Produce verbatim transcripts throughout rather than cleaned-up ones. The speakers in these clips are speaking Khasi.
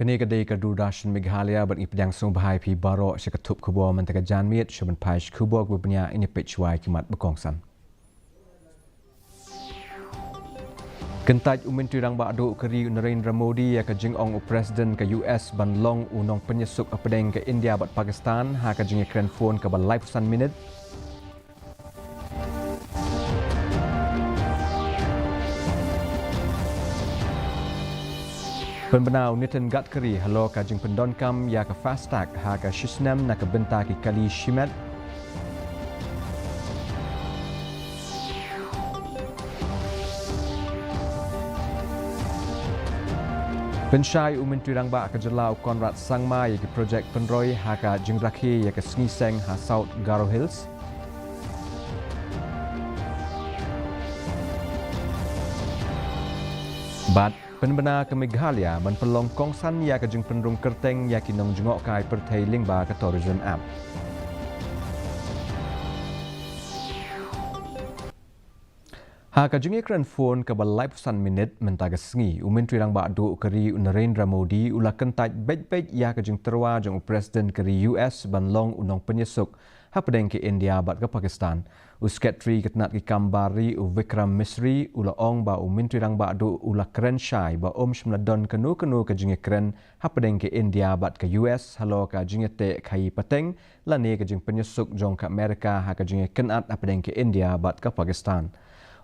Kane ka dei ka Doordarshan Meghalaya bad ngi pdiang sngewbha ïa phi baroh sha ka thup khubor mynta ka janmiet. Sha ban peit khubor kaba bniah, ngin ïa peit shuwa ïa ki mat ba kongsan. Kyntait u Myntri Rangbah Duh ka ri u Narendra Modi ïa ka jingong u President ka U S ban long u nongpynïasuk hapdeng ka India bad Pakistan ha ka jingïakren phone kaba laiphew san minit. Pynbna u Nitin Gadkari halor ka jingpyndonkam ïa ka FASTag ha ka shisnem na ka bynta ki kali shimet. Pynshai u Myntri Rangbah ka jylla u Conrad Sangma ïa ki projek pynroi ha ka jingrakhe ïa ka sngi seng ha South Garo Hills. Bad pynbna ka Meghalaya ban pynlong kongsan ïa ka jingpynrung kyrteng ïa ki nongjngohkai pyrthei lyngba ka Tourism App. Ha ka jingïakren phone kaba laiphew san minit mynta ka sngi, u Myntri Rangbah Duh ka ri u Narendra Modi u la kyntait beit beit ïa ka jingtyrwa jong u President ka ri U S ban long u nongpynïasuk hapdeng ka India bad ka Pakistan. U Secretary ka tnat ki kam bar ri u Vikram Misri u la ong ba u Myntri Rangbah Duh u la kren shai ba um shym la don kano kano ka jingïakren hapdeng ka India bad ka U S halor ka jingïateh khaïi pateng lane ka jingpynïasuk jong ka Amerika ha ka jingïakynad hapdeng ka India bad ka Pakistan.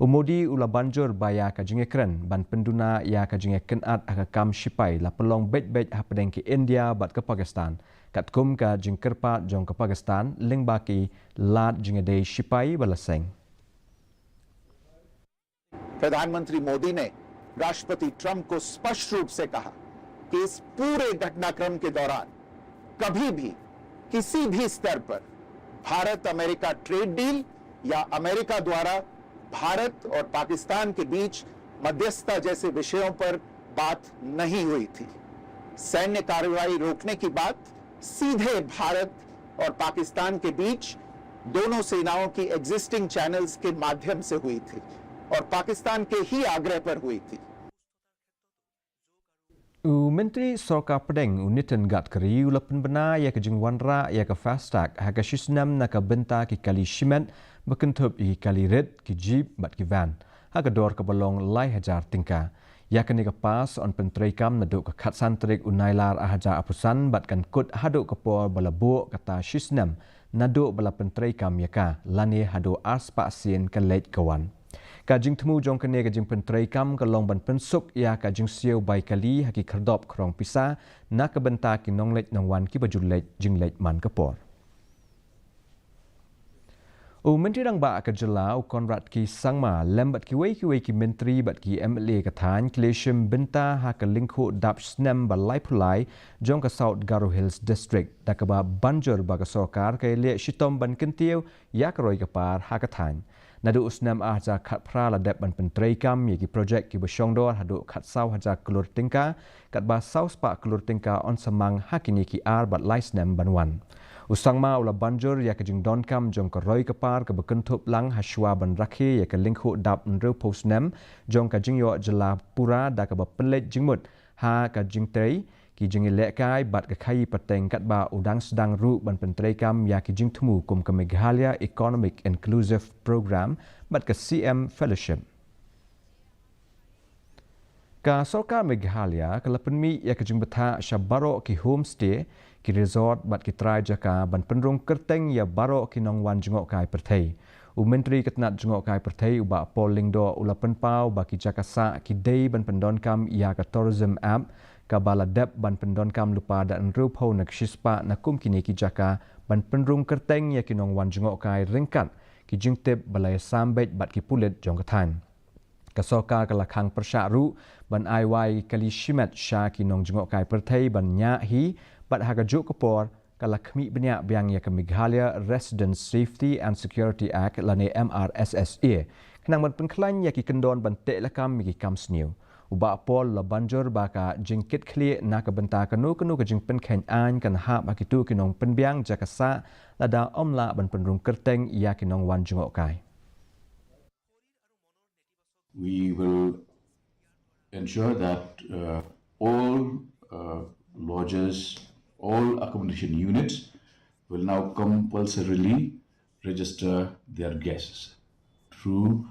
U Modi u la banjur ba ïa ka jingïakren ban pynduna ïa ka jingïakynad ha ka kam shipai la pynlong beit beit hapdeng ka India bad ka Pakistan, katkum ka jingkyrpad jong ka Pakistan lyngba ki lad jingïadei shipai ba la seng. प्रधानमंत्री मोदी ने राष्ट्रपति ट्रंप को स्पष्ट रूप से कहा कि इस पूरे घटनाक्रम के दौरान कभी भी किसी भी स्तर पर भारत अमेरिका ट्रेड डील या अमेरिका द्वारा भारत और पाकिस्तान के बीच मध्यस्थता जैसे विषयों पर बात नहीं हुई थी। सैन्य कार्रवाई रोकने की बात सीधे भारत और पाकिस्तान के बीच दोनों सेनाओं की एग्जिस्टिंग चैनल्स के माध्यम से हुई थी और पाकिस्तान के ही आग्रह पर हुई थी। U Myntri Sorkar Pdeng u Nitin Gadkari u la pynbna ïa ka jingwanrah ïa ka FASTag ha ka shisnem na ka bynta ki kali shimet ba kynthup ïa ki kali rit, ki jeep bad ki van ha ka dor kaba long lai hajar tyngka. Ïa kane ka pass yn pyntreikam naduh ka khatsan tarik u Nailar ar hajar arphew san bad kan kut haduh ka por ba la buh kata shisnem naduh ba la pyntreikam ïa ka lane haduh arspah sien ka leit ka wan. Ka jingthmu jong kane ka jingpyntreikam ka long ban pynsuk ïa ka jingsiew bai kali ha ki khyrdop khrong pisa na ka bynta ki nongleit nongwan kiba ju leit jingleit man ka por. U Myntri Rangbah ka jylla u Conrad K Sangma lem bad kiwei kiwei ki myntri bad ki M L A ka thaiñ ki la shim bynta ha ka lyngkhuh dap snem ba laiphew lai jong ka South Garo Hills District da kaba banjur ba ka sorkar ka ïaleh shitom ban kyntiew ïa ka roi ka par ha ka thaiñ. Naduh u snem ar hajar khatphra la dep ban pyntreikam ïa ki projek kiba shongdor haduh khatsaw hajar klur tyngka, katba saw spah klur tyngka yn sa mang ha kine ki ar bad lai snem ban wan. U Sangma u la banjur ïa ka jingdonkam jong ka roi ka par kaba kynthup lang ha shuwa ban rakhe ïa ka lyngkhuh dap hynriewphew snem jong ka jingïoh jylla pura da kaba pynleit jingmut ha ka jingtrei ki jingïalehkai bad ka khaïi pateng katba u dang sdang ruh ban pyntreikam ïa ki jingthmu kum ka Meghalaya Economic Inclusive Programme bad ka C M Fellowship. Ka Sorkar Meghalaya ka la pynmih ïa ka jingbthah sha baroh ki homestay, ki resort bad ki trai jaka ban pynrung kyrteng ïa baroh ki nongwan jngohkai pyrthei. U Myntri ka tnat jngohkai pyrthei u Bah Paul Lyngdoh u la pynpaw ba ki jaka sah ki dei ban pyndonkam ïa ka Tourism App kaba la dep ban pyndonkam lypa da hynriewphew na ka shispah na kum kine ki jaka ban pynrung kyrteng ïa ki nongwan jngohkai ryngkat ki jingtip ba la ïasam beit bad ki pulit jong ka thaiñ. Ka sorkar ka la khang pyrshah ruh ban ai wai kali shimet sha ki nongjngohkai pyrthei ban ñiah hi bad ha kajuh ka por ka la khmih bniah biang ïa ka Meghalaya Residents Safety and Security Act lane M R S S A khnang ban pynkhlaiñ ïa ki kyndon ban teh lakam ïa ki kam sniew. U Bah Paul u la banjur ba ka jingkitkhlieh na ka bynta kano kano ka jingpynkheiñ aiñ kan hap ha kito ki nongpynbiang jaka sah lada ym lah ban pynrung kyrteng ïa ki nongwan jngohkai. We will ensure that uh, all uh, lodges, all accommodation units will now compulsorily register their guests through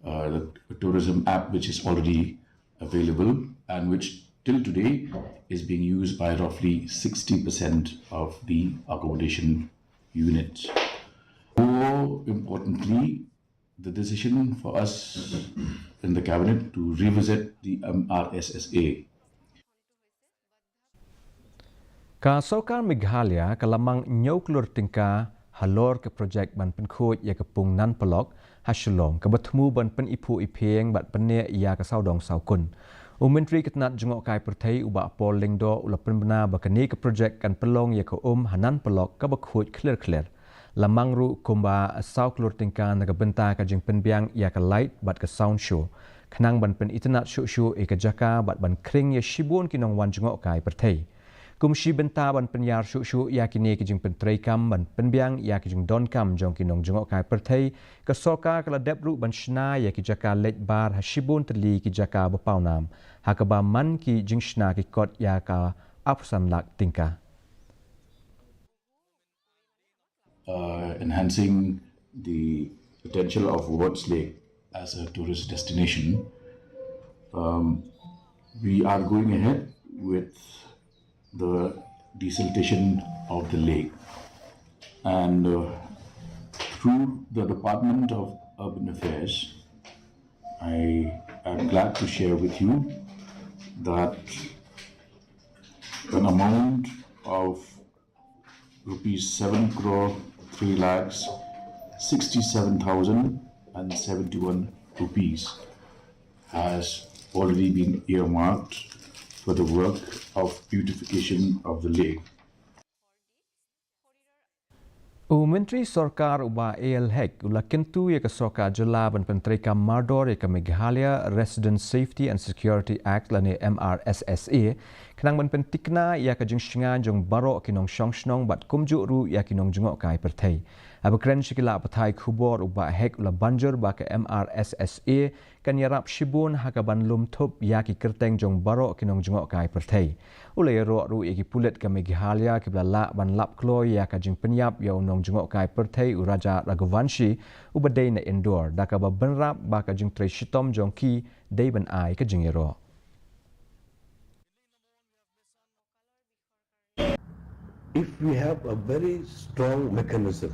uh, the tourism app, which is already available and which till today is being used by roughly sixty percent of the accommodation units. More importantly, the decision for us in the cabinet to revisit the M R S S A. Ka Sorkar Meghalaya ka la mang hynñiew klur tyngka halor ka projek ban pynkhuid ïa ka pung Nan Polok ha Shillong, kaba thmu ban pyniphuh iphieng bad pynneh ïa ka sawdong sawkun. U Myntri ka tnat jngohkai pyrthei u Bah Paul Lyngdoh u la pynbna ba kane ka projek kan pynlong ïa ka um ha Nan Polok kaba khuid khler khler. La mang ruh kumba saw klur tyngka na ka bynta ka jingpynbiang ïa ka light bad ka sound show, khnang ban pynitynnad shuh shuh ïa ka jaka bad ban khring ïa shibun ki nongwan jngohkai pyrthei. Kum shi bynta ban pynïar shuh shuh ïa kine ki jingpyntreikam ban pynbiang ïa ki jingdonkam jong ki nongjngohkai pyrthei, ka sorkar ka la dep ruh ban shna ïa ki jaka leit bar ha shibun tylli ki jaka ba pawnam, ha kaba man ki jingshna ki kot ïa ka arphew san lak tyngka. Uh, enhancing the potential of Wards Lake as a tourist destination, um, we are going ahead with the desiltation of the lake. And uh, through the Department of Urban Affairs, I am glad to share with you that an amount of rupees seven crore three lakhs sixty-seven thousand and seventy-one rupees has already been earmarked for the work of beautification of the lake. U Myntri Sorkar u Bah A L Hek u la kyntu ïa ka sorkar jylla ban pyntreikam mardor ïa ka Meghalaya Resident Safety and Security Act lane M R S S A, khnang ban pyntikna ïa ka jingshngaiñ jong baroh ki nongshong shnong bad kumjuh ruh ïa ki nongjngohkai pyrthei. Haba kren sha ki lad pathai khubor, u Bah Hek u la banjur ba ka M R S S A kan ïarap shibun ha kaban lum thup ïa ki kyrteng jong baroh ki nongjngohkai pyrthei. U la ïaroh ruh ïa ki pulit ka Meghalaya kiba la lah ban lap kloi ïa ka jingpynïap ïa u nongjngohkai pyrthei u Raja Raghuvanshi uba dei na Indore, da kaba bynrap ba ka jingtrei shitom jong ki dei ban ai ka jingïaroh. If we have a very strong mechanism,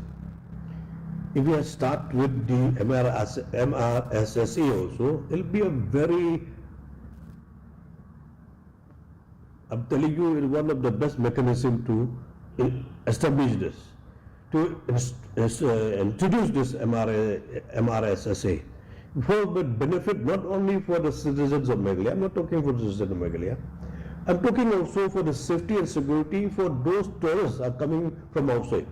if we start with the M R S, M R S S A also, it'll be a very, I'm telling you, it's one of the best mechanism to establish this, to uh, introduce this M R A, M R S S A. For the benefit not only for the citizens of Meghalaya, I'm not talking for the citizens of Meghalaya, I'm talking also for the safety and security for those tourists are coming from outside.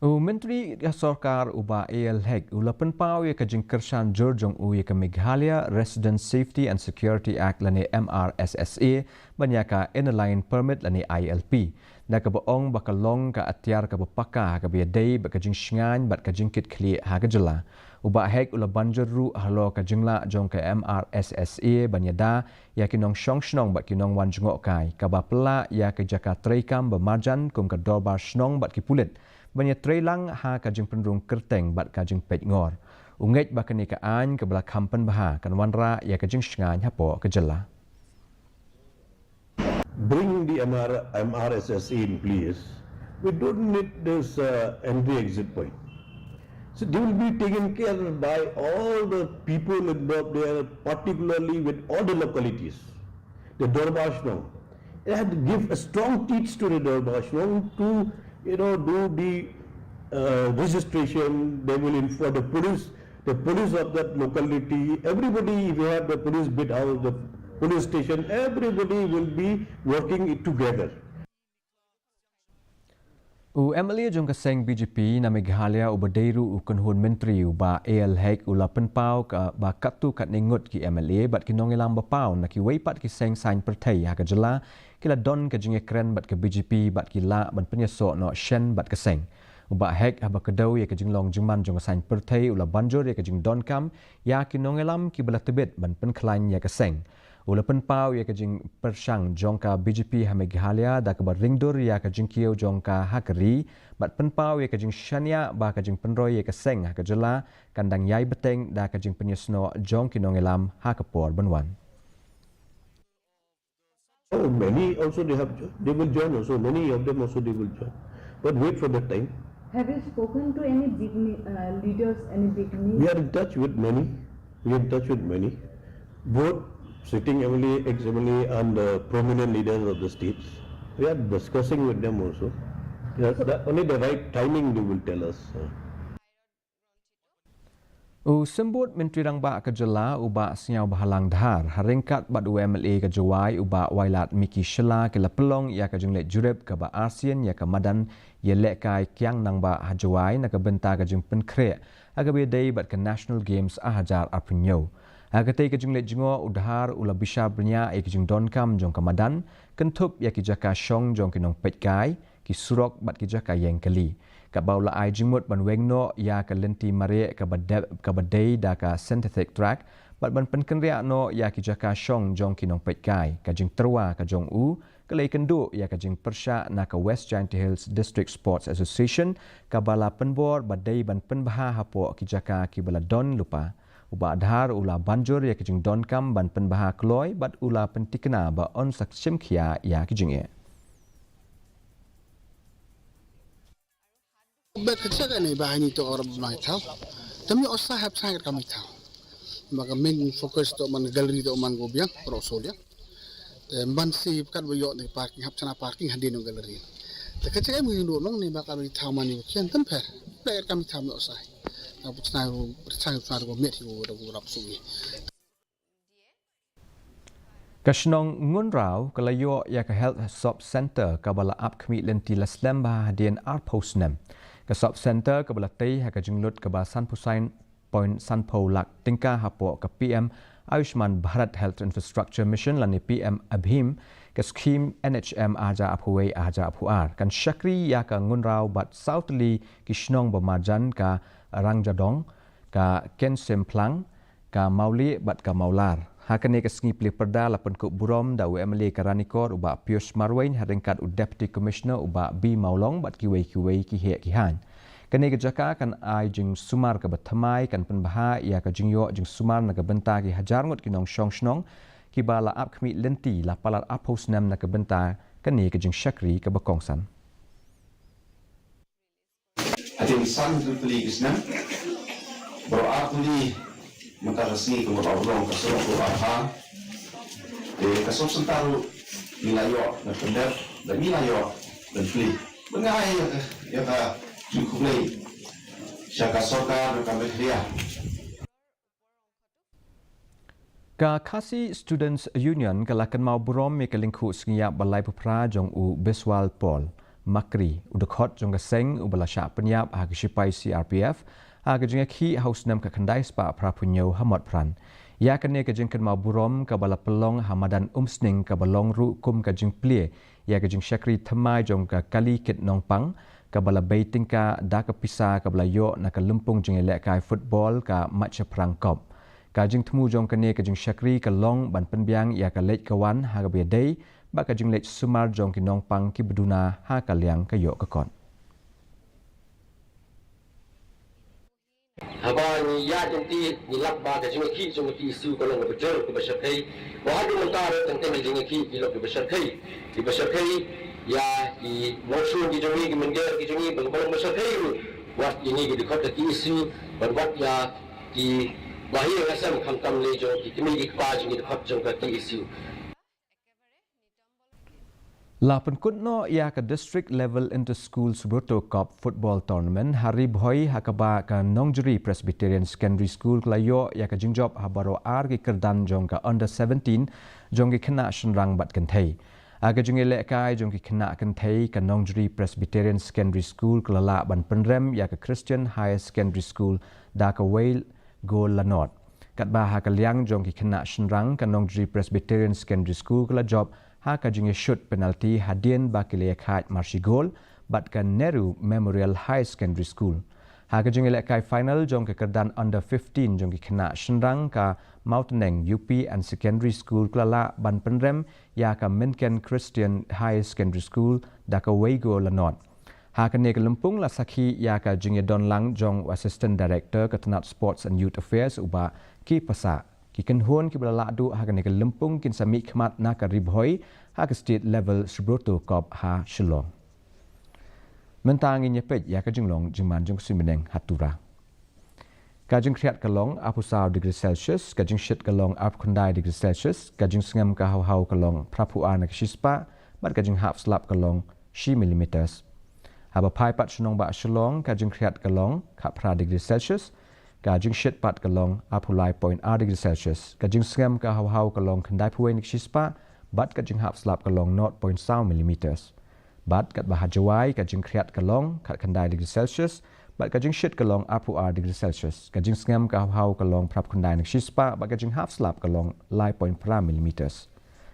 U Myntri ka Sorkar u Bah A L Hek u la pynpaw ïa ka jingkyrshan jur jong u ïa ka Meghalaya Resident Safety and Security Act lane M R S S A ban ïa ka Inner Line Permit lane I L P. Da kaba ong ba ka long ka atiar kaba paka ha kaba ïadei bad ka jingshngaiñ bad ka jingkitkhlieh ha ka jylla. U Bah Hek u la banjur ruh halor ka jinglah jong ka M R S S A ban ïada ïa ki nongshong shnong bad ki nongwan jngohkai, kaba pynlah ïa ka jaka treikam ba marjan kum ka dorbar shnong bad ki pulit ban ïatreilang ha ka jingpynrung kyrteng bad ka jingpeitngor. U ngeit ba kane ka aiñ kaba la kham pynbha kan wanrah ïa ka jingshngaiñ hapoh ka jylla. Bring the M R, M R S S A in place, we don't need this uh, entry exit point. So they will be taken care by all the people involved there, particularly with all the localities, the Dorbar Shnong. It had to give a strong teach to the Dorbar Shnong to, you know, do the uh, registration. They will inform the police, the police of that locality, everybody, if you have the police beat house, the police station, everybody will be working together. U M L A jong ka seng B J P na Meghalaya uba dei ruh u kynhun myntri u Bah A L Hek u la pynpaw ka ba katto katne ngut ki M L A bad ki nongïalam ba paw na kiwei pat ki seng saiñ pyrthei ha ka jylla ki la don ka jingïakren bad ka B J P bad ki lah ban pynïasoh noh shen bad ka seng. U Bah Hek haba kdew ïa ka jinglong jingman jong ka saiñ pyrthei u la banjur ïa ka jingdonkam ïa ki nongïalam kiba la tbit ban pynkhlaiñ ïa ka seng. U la pynpaw ïa ka jingpyrshang jong ka B J P ha Meghalaya da kaba ringdur ïa ka jingkiew jong ka ha ka ri, bad pynpaw ïa ka jingshaniah ba ka jingpynroi ïa ka seng ha ka jylla kan dang ïai bteng da ka jingpynïasnoh jong ki nongïalam ha ka por ban wan. Oh, many also they have, they will join also. Many of them also they will join. But wait for that time. Have you spoken to any big ne- uh, leaders, any big We names? are in touch with many. We are in touch with many. Both sitting M L A, ex-M L A and uh, prominent leaders of the states. We are discussing with them also. Yes, the, only the right timing they will tell us. Uh. U Symbud Myntri Rangbah ka jylla u Bah Sniawbhalang Dhar, ha ryngkat bad u M L A ka Jowai u Bah Wailadmiki Shylla ki la pynlong ïa ka jingleit jurip kaba arsien ïa ka madan ïalehkai Kiang Nangbah ha Jowai na ka bynta ka jingpynkhreh ha kaba ïadei bad ka National Games ar hajar arphew hynñiew. Ha katei ka jingleit jngoh u Dhar u la bishar bniah ïa ki jingdonkam jong ka madan, kynthup ïa ki jaka shong jong ki nongpeitkai, ki surok bad ki jaka ïeng kali. Katba u la ai jingmut ban weng noh ïa ka lynti mareh kaba de- kaba dei da ka synthetic track bad ban pynkynriah noh ïa ki jaka shong jong ki nongpeitkai, ka jingtyrwa ka jong u ka la ïakynduh ïa ka jingpyrshah na ka West Jaintia Hills District Sports Association kaba la pynbor ba dei ban pynbha hapoh ki jaka kiba la don lypa. U Bah Dhar u la banjur ïa ka jingdonkam ban pynbha kloi bad u la pyntikna ba yn sa shim khia ïa ki jingeh. Bad ka jaka ne ba hani to orang mai thau. Tami osa hap sangat kami thau. Maka main focus to man gallery to man go biang pro solia. Te ban si kat ba yok ne parking hap sana parking hadin no gallery. Te ka jaka mi ndo nong ne ba kami thau mani kian tan per. Ba kami thau no osa. Na bu sana bu sana bu sana go met go da go rap sugi. Ka shnong Ngunraw ka la ïoh ïa ka Health Sub Centre kaba la ap khmih lynti la slem bha hadien arphew snem. Ka Sub Centre kaba la tei ha ka jinglut kaba sanphew sain point sanphew lak tyngka hapoh ka P M Ayushman Bharat Health Infrastructure Mission lane P M ABHIM, ka skhim N H M ar hajar arphew wei ar hajar arphew ar, kan shakri ïa ka Ngunraw bad saw tylli ki shnong ba marjan, ka Rangjadong, ka Kensemphlang, ka Mawlieh bad ka Mawlar. Ha kane ka sngi plie pyrda la pynkup burom da u M L A ka Ranikor u Bah Pius Marwein ha ryngkat u Deputy Commissioner u Bah B Mawlong bad kiwei kiwei ki heh ki haiñ. Kane ka jaka kan ai jingsumar kaba thymmai, kan pynbha ïa ka jingïoh jingsumar na ka bynta ki hajar ngut ki nongshong shnong kiba la ap khmih lynti la palat arphew snem na ka bynta kane ka jingshakri kaba kongsan. Hadien san tylli ki snem, baroh ar tylli mynta ka sngi ka mut ba u long ka surok baroh ar ha. Te ka Sub Centre ruh ngi la ïoh ban pyndep, bad ngi la ïoh ban plie. Bad nga ai ïa ka, ïa ka jingkhublei sha ka sorkar bad ka Meghalaya. Ka Khasi Students Union ka la kynmaw burom ïa ka lyngkhuh sngi ïap ba laiphew phra jong u Biswal Paul Makri, u dkhot jong ka seng uba la shah pynïap ha ki shipai C R P F ha ka jingïakhih ha u snem khatkhyndai spah phraphew hynñiew ha Motphran. Ïa kane ka jingkynmaw burom kaba la pynlong ha madan Umsning kaba long ruh kum ka jingplie ïa ka jingshakri thymmai jong ka Kali Kit Nongpang, kaba la bei tyngka da ka pisa kaba la ïoh na ka lympung jingïalehkai football ka Matshephrang Cup. Ka jingthmu jong kane ka jingshakri ka long ban pynbiang ïa ka leit ka wan ha kaba ïadei bad ka jingleit sumar jong ki nongpang kiba duna ha ka liang ka ïoh ka kot. Haba ngi ïaid lynti ngi lap ba ka jingïakhih jong ka K S U ka long kaba jur kaba shyrkhei. Ba haduh mynta ruh teng teng ka jingïakhih ki long kiba shyrkhei. Kiba shyrkhei ïa ki mawshun ki jong ngi, ki mynder ki jong ngi, bad kaba long ba shyrkhei ruh wat ïa ngi ki dkhot ka K S U bad wat ïa ki bahaïing hasem khamtam lei jong ki kmie ki kpa jong ngi dkhot jong ka K S U. La pynkut noh ïa ka District Level Inter Schools Rotto Cup Football Tournament ha Ri Bhoi ha kaba ka Nongjri Presbyterian Secondary School ka la ïoh ïa ka jingjop ha baroh ar ki kyrdan jong ka Under seventeen jong ki khynnah shynrang bad kynthei. Ha ka jingïalehkai jong ki khynnah kynthei, ka Nongjri Presbyterian Secondary School ka la lah ban pynrem ïa ka Christian Higher Secondary School da kawei gol la nod. Katba ha ka liang jong ki khynnah shynrang, ka Nongjri Presbyterian Secondary School ka la jop ha ka jingïashut penalty hadien ba ki la ïakhaid marshi gol bad ka Nehru Memorial Higher Secondary School. Ha ka jingïalehkai final jong ka kyrdan under fifteen jong ki khynnah shynrang, ka Mawtneng U P and Secondary School ka la lah ban pynrem ïa ka Mynken Christian Higher Secondary School da kawei gol la nod. Ha kane ka lympung la sakhi ïa ka jingïadon lang jong u Assistant Director ka tnat Sports and Youth Affairs, u Bah K. Passah. Ki kynhun kiba la lah duh ha kane ka lympung kin sa mihkhmat na ka Ri Bhoi ha ka State Level Subroto Cup ha Shillong. Mynta ngin ïa peit ïa ka jinglong jingman jong ka suiñ bneng ha Tura. Ka jingkhriat ka long arphew saw degree Celsius, ka jingshit ka long arphew khyndai degree Celsius, ka jingsngem ka haw haw ka long phraphew ar na ka shispah, bad ka jinghap slap ka long shi millimeters. Haba phai pat sha nongbah Shillong, ka jingkhriat ka long khatphra degree Celsius, ka jingshit pat ka long arphew lai point ar degree Celsius, ka jingsngem ka haw haw ka long khyndaiphew wei na ka shispah, bad ka jinghap slap ka long nought point saw millimeters. Bad katba ha Jowai, ka jingkhriat ka long khatkhyndai degree Celsius, bad ka jingshit ka long arphew ar degree Celsius, ka jingsngem ka haw haw ka long phraphew khyndai na ka shispah, bad ka jinghap slap ka long lai point phra millimeters.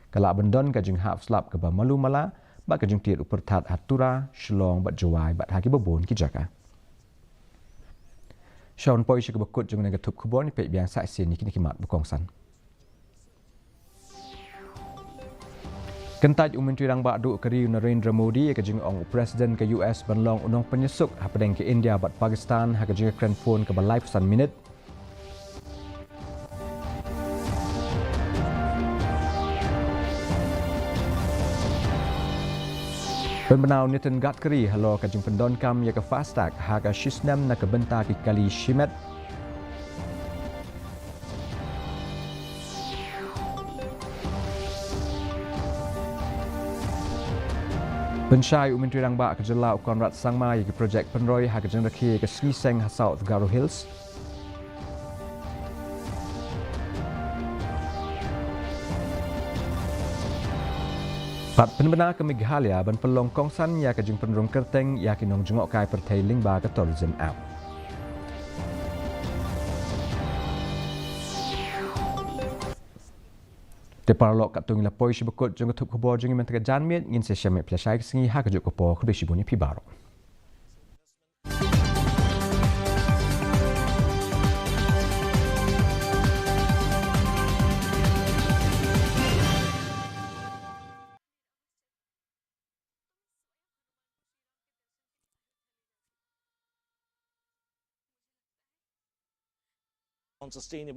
Ka lah ban don ka jinghap slap kaba malu mala bad ka jingtied u pyrthat ha Tura, Shillong bad Jowai bad ha kiba bun ki jaka. Sha ban poi sha kaba kut jong kane ka thup khubor, ngin peit biang sa shisien ïa kine ki mat ba kongsan. Kyntait u Myntri Rangbah Duh ka ri u Narendra Modi ïa ka jingong u President ka U S ban long u nongpynïasuk hapdeng ka India bad Pakistan ha ka jingïakren phone kaba laiphew san minit. Pynbna u Nitin Gadkari halor ka jingpyndonkam ïa ka FASTag ha ka shisnem na ka bynta ki kali shimet. Pynshai u Myntri Rangbah ka jylla u Conrad Sangma ïa ki projek pynroi ha ka jingrakhe ïa ka Sngi Seng ha South Garo Hills. Bad pynbna ka Meghalaya ban pynlong kongsan ïa ka jingpynrung kyrteng ïa ki nongjngohkai pyrthei lyngba ka Tourism App. Te paralok, katto ngi la poi sha ba kut jong ka thup khubor jong ngi mynta ka janmiet, ngin sa ïashem ïa phi lashai ka sngi ha kajuh ka por. Khublei shibun ïa phi baroh. On sustainable